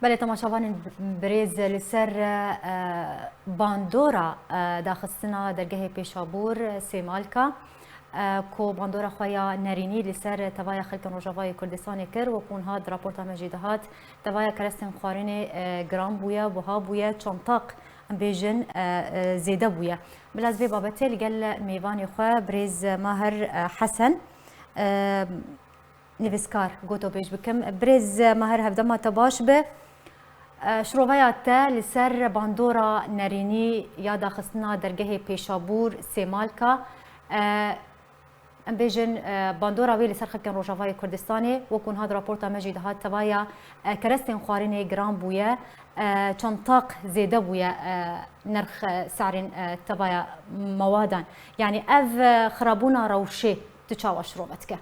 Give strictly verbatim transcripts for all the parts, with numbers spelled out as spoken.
Belê, temaşevanên birêz, li ser, e, bandora, e, daxistina dergehê Pêşabûr, Sêmalka, e, ku bandora xwe ya nerînî li ser tevaya xelkên Rojavayê Kurdistanê kir, wekû niha di raporta me jî dihat, tevaya kerestên xwarinê, e, giran bûye, buha bûye, çend taq, em bêjin, e, e, zêde bûye. Bila ez vê babetê li gel mêvanê xwe, birêz Maher, e, Hesen, e, nivîskar, gotobêj bikim. Birêz Maher, hevdema te baş be. E, şiroveya te li ser bandora nerînî ya daxistina dergehê Pêşabûr, Sêmalka, e, em bêjin, e, bandora wê li ser xelkên Rojavayê Kurdistanê, wekû niha di raporta me jî dihat, tevaya, e, kerestên xwarinê giran bûye, e, çend taq zêde bûye, e, nirx, e, serên, e, tevaya mewadan. Yanî ev, e, xirabûna rewşê tu çawa şirove dike?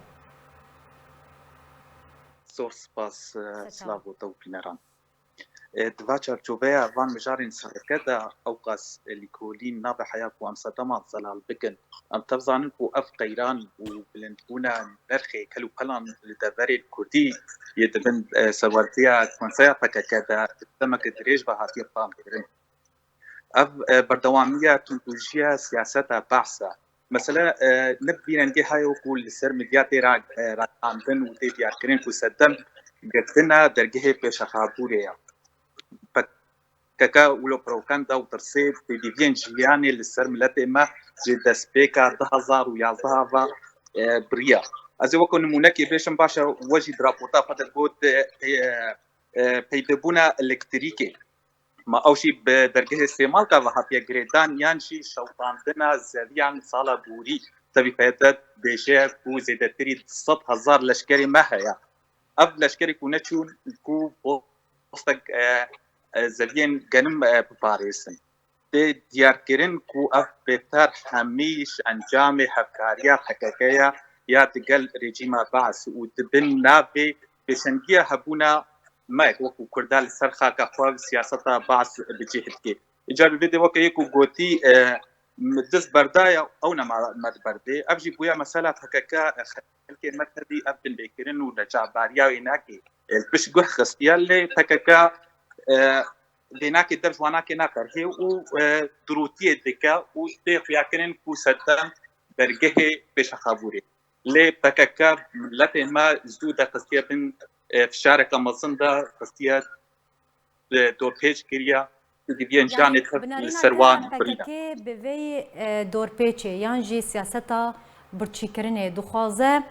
Zor spas, e, Silav bo te û bîneran. E, di va çarçoveya van mijarên sereke de ewqas lîkolîn nabe heya ku em sedema zelal bikin. Em tev zanin ku ev qeyran û bilindbûna nirxê kel û pelan li deverên Kurdî yê di bin, e, serwertiya Konseya P K K de demek dirêj ve hatiye tamkirin. Ev, e, berdewamiya tundûjiya siyaseta Behs e. Mesele, e, ne bi vî rengê heye wekû li ser medya tê ra-, e, ragandin û tê diyarkirin ku sedem girtina dergehê Pêşexabûrê ye. P K K wilo propaganda û tirsê pêdiviyên jiyanê li ser miletê me ji destpêka du hezar û yazdeh ve, e, biriya. Ez ê wekû nimûnekê bêjim, baş e, we jî di raporta xwe de got, e, e, e, peydebûna elektrîkê. Ma ew jî bi dergehê Sêmalka ve hatiye girêdan yan jî şewitandina zeviyan sala borî? Tevî P Y D dibêje ku zêdetirî du sed hezar leşkerê me heye. Ev leşkerê ku neçûn ku postek, e, e, zeviyên genim, e, biparêzin. Tê diyarkirin ku ev bêhter hemî ji encamê hevkariya P K K ye ya digel rejîma Behs û di bin navê pêşengiya hebûna me wekû Kurda li ser xaka xwe siyaseta Behs bi cih dike. Îcar bi vê dê weke yê ku gotî, e, dest berdaye, ew nema me di ber dê. Ev jî bûye mesela P K K, e, xelkê me tevî ev binbêkirin û neçavbariya wê nake. E, li pişt guh xistiye lê P K K, e, vênakê dev ji wanakê naperhê û, e, dirûtiyê dike û tê xuyakirin ku sedem dergehê Pêşexabûrê. Lê P K K miletê me zû de xistiye bin, e, fişareke mezin de xistiye, e, dorpêç kiriye. Diviyên Yani, jiyanê tev li binarîna ser te wan birîne. P K K bi vê, e, dorpêçê yan jî siyaseta birçîkirinê dixwaze,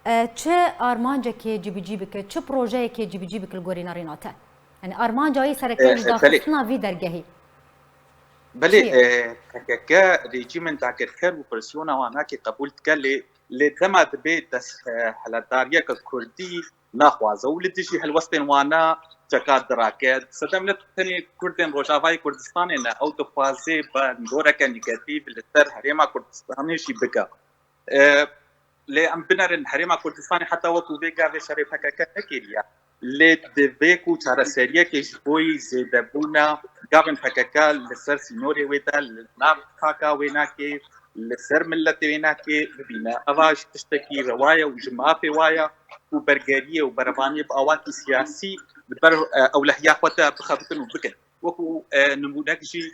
e, çi armancekê cibicî bike, çi projeyekê cibicî bike li gorî nerîna te? Yani armanca wî sereke E, ji e, belê. daxistina vî dergehî. Belê, Çi ye? e, P K K rejîmên dagirker û presiyona wanakê qebûl dike, lê, lê dema dibê dest, e, heledariyeke Kurdî naxwaze û li dijî helwestên wana çeka dirake. Sedem ne tenê Kurdên Rojavayê Kurdistanê ne, ew dixwaze bi doreke negatîf li ser Herêma Kurdistanê jî bike. E, lê em binerin, Herêma Kurdistanê heta wekû vê gavê şerê P K K nekiriye. Lê divê ku çareseriyekê ji bo yî zêdebûna gavên P K K li ser sînorê wê de, li nav xaka wê nake, li ser miletê wê nake bibîne. Eva ji tiştekî rewa ye û ji mafê wa ye ku bergeriyê û berevaniyê bi awakî siyasî li ber, e, ewlehiya xwe de bixebitin û bikin. Wekû, e, nimûnek jî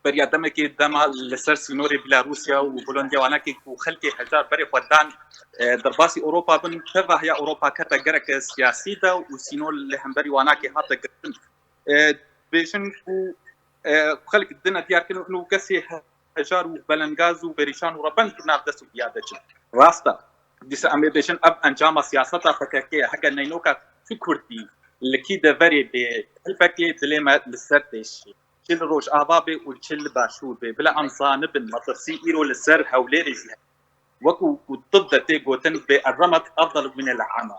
beriya demekê dema li ser sînorê Bîlarûsya û Bolondiya wanakê ku xelkê hejar berê xwe dan, e, derbasî Ewropa bin, tevahiya Ewropa kete gereke siyasî de û sînor li hemberî wanakê hate girtin. E, bêjin ku, e, xelk dine diyar kirin û kesê hejar û belengaz û berîşan û rebend bi nav dest û diya de çin. Rast e. Dîsa em ê bêjin ev encama siyaseta P K K ye. Heke neynoka çi Kurdî li kî deverê bê, helbekê dilê me li ser têşî. Çi li Rojava bê û çi li Başûr bê. Bila em zanibin, metirsî îro li ser Hewlêrê jî heye. Wekû ku tib de tê gotin, bê erremet efdal min el ama.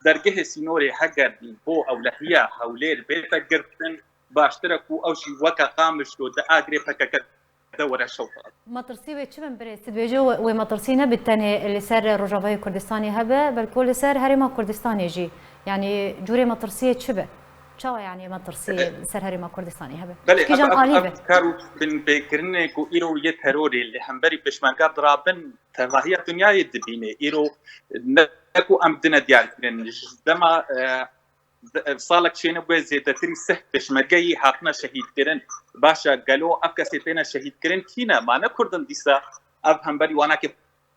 Dergehê sînorê heger bo ewlehiya Hewlêr bête girtin, baştir e ku ew jî weke Qamişlo di agirê P K K de were şewqat. Metirsî wê çi bin birêz? Tu dibêje wê, wê metirsî ne bi tenê li ser Rojavayê Kurdistanê hebe, belku li ser Herêma Kurdistanê jî. Yanî cûrê metirsiyê çi be? Çawa yanî metirsiyê E, li ser Herêma Kurdistanê hebe? Belê, Kîjan ev, ev, alî ev be? Kar û binbêkirinê ku îro yê terorê li hemberî pêşmerga dirabin, tevahiya dinyayê dibîne. Îro ne, ne ku em dine diyar kirin. Ji dema, e, Salek çêne bûye zêdetirî sih pêşmergeyî hatine şehîdkirin. Baş e, gelo ev kesê têne şehîdkirin kî ne? Ma ne Kurd in dîsa ev hemberî wanakê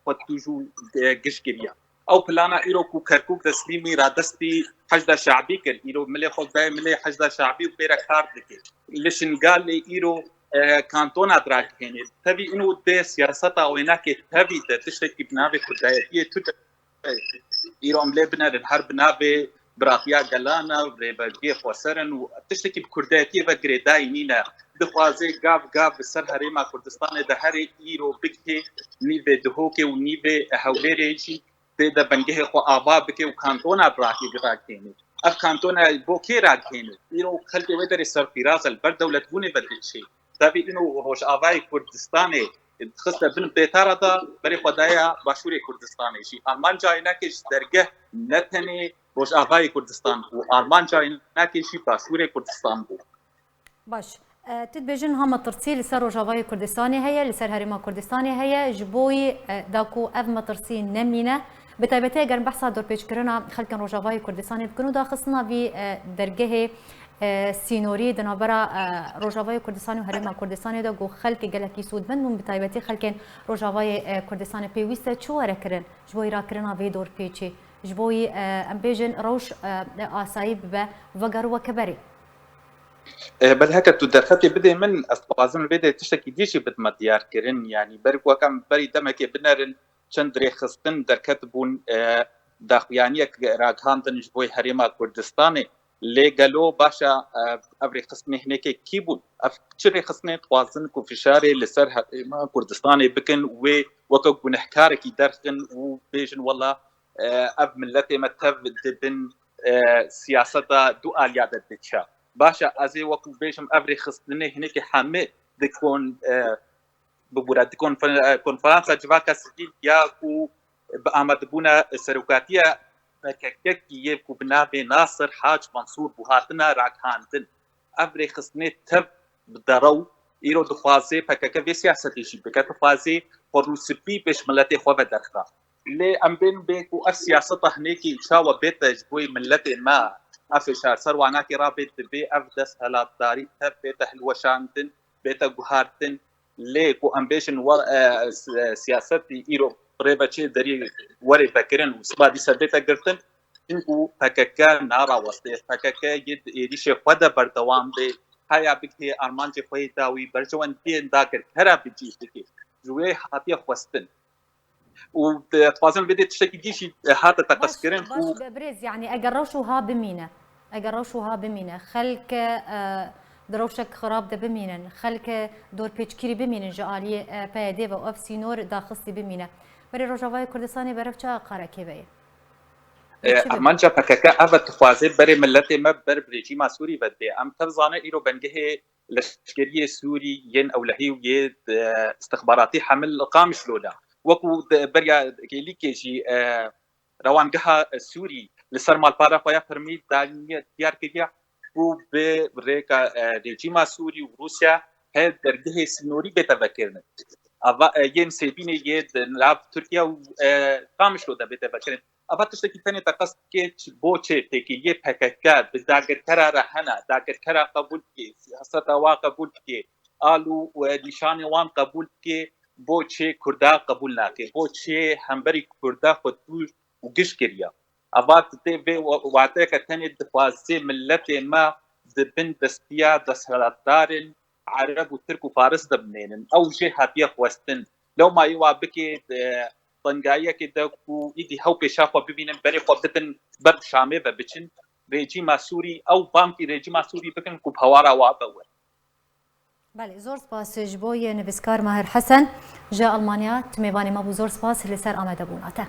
xwe tûj û, e, giş kiriye. Ew plana îro ku Kerkûk teslîmî radestî Heşda Şe'bî kir, îro milê xwe dayê milê Heşda Şe'bî û pê re kar dike. Li Şingalê îro, e, kantona diragihêne. Tevî ino dê siyaseta wênakê tevî de tiştekî bi navê Kurdayetiyê tu Îro em lê binerin her bi navê biratiya gelana, rêbergê xweser in û tiştekî bi kurdayetiyê ve girêdayî nîne. Dixwaze gav gav li ser herêma Kurdistanê de herê îro bigihê nîvê Duhokê û nîvê Hewlêrê jî tê de bingehê xwe ava bike û kantona birakê ragihêne. Ev kantona bo kê ragihêne? Îro xelkê wê derê serfiraz e, li ber dewletbûnê ve diçe. Tevî ino Rojavayê Kurdistanê dixiste bin bêtara de, berê xwe daye Başûrê Kurdistanê jî. Armanca wênakê ji dergeh ne tenê Rojavayê Kurdistan bû, armanca wênakê jî Başûrê Kurdistan bû. Baş. E, tu dibêjin ha metirsî li ser Rojavayê Kurdistanê heye, li ser Herêma Kurdistanê heye, ji bo yî, e, da ku ev metirsî nemîne, bi taybetî eger behsa dorpêçkirina xelkên Rojavayê Kurdistanê bikin û daxistina vî, e, dergehê, e, sînorî di navbera, e, Rojavayê Kurdistanê û Herêma Kurdistanê de ku xelkê gelekî sûdmend bûn, bi taybetî xelkên Rojavayê, e, Kurdistanê pêwîst e çi were kirin ji bo yî rakirina vê dorpêçê, ji bo yî, e, em bêjin rewş, e, asayî bibe, vegere weke berê. E, belê heke tu derfetê bidê min, ez dixwazim li vê de tiştekî dî jî bidime diyarkirin. Yanî ber ku em berî demekê binerin, çend rêxistin derketibûn, e, daxuyaniyek ragihandin ji bo herêma Kurdistanê. Lê gelo baş e, e, ev rêxistinê hinekê kî bûn? Ev çi rêxistinê dixwazin ku fişarê li ser herêma Kurdistanê bikin, wê weke gunehkarekî derxin û bêjin, wela, e, ev miletê me tev di bin, e, siyaseta du aliya de diçe. Baş e, ez ê wekî bêjim, ev rêxistinê hinekî hemî di kon-, e, bibûre di konfer-, e, konferansa civaka sivîl ya ku bi amadebûna serokatiya P K K kî yê ku bi navê Nasir Hac Mansûr bû hatine ragihandin. Ev rêxistinê tev bi derew îro dixwaze P K K vê siyasetê jî bike, dixwaze xwe rûspî pêş miletê xwe ve derxe. Lê em bên bê ku ev siyaseta hinekî çawa bête ji bo miletê me, ev fişar ser wanakê rabê, dibê ev desthilatdarî tev bête hilweşandin, bête guhartin. Lê ku em bêjin we-, e, s-, e, siyasetî îro rê ve çê derî were vekirin û siba dîsa bête girtin, çinku P K K narawestê, P K K yê di êrîşê xwe de berdewam bê, heya bigihê armancê xwe yê dawî, berjewendiyên dagirkera bi cî bike. Ji wê hatiye xwestin. Û dixwazim vê dê tiştekî dî jî hate teqezkirin. Baş, baş û be birêz, yanî eger rewş wiha bimîne, eger rewş wiha bimîne, xelk, e, di rewşek xirab de bimînin, xelk dorpêçkirî bimînin ji aliyê, e, P Y D ve û ev sînor daxistî bimîne, berê Rojavayê Kurdistanê berev çi aqarekê ve ye? E, armanca P K K ev e, dixwaze berê miletê me ber bi rejîma Sûrî ve dibê. Em tev zane îro bengehê leşkeriyê Sûrî yên ewlehî û yê, e, istixbaratî hemil Qamişlo de. Wekû de, beriya Kêlîkê jî, e, rewangeha Sûrî li ser malpara xwe ya fermî daniye diyar kiriye ku bi rêka, e, rejîma Sûrî û Rûsya he dergehê sînorî bête vekirin. Ava, e, yên Sêbînê yê di nav Tirkiye û, e, Qamişlo de bête vekirin. Ava tiştekî tenê teqez dike, çi, bo çê têkiliyê P K K bi dagirkera re hene, dagirkera qebûl dike, siyaseta wa qebûl dike, al û, e, nîşanê wan qebûl dike, bo çê Kurda qebûl nake, bo çê hemberî Kurda xwe dûr û giş kiriye. Ava tê vê wa-, wateyeke tenê dixwaze miletê me di bin destiya desthilatdarên Ereb û Tirk û Faris de bimênin. Ew jê hatiye xwestin. Lewma yê wa bike, e, tengayiyekê de ku îdî hew pêşa xwe bibînin, berê xwe bidin ber Şamê ve biçin. Rejîma Sûrî, ew bangî rejîma Sûrî bikin ku bi hewara wa ve werin. Belê, zor spas ji bo yê nivîskar Mahir Hesen ji Almanya, tu mêvanê me bû, zor spas li ser amadebûna te.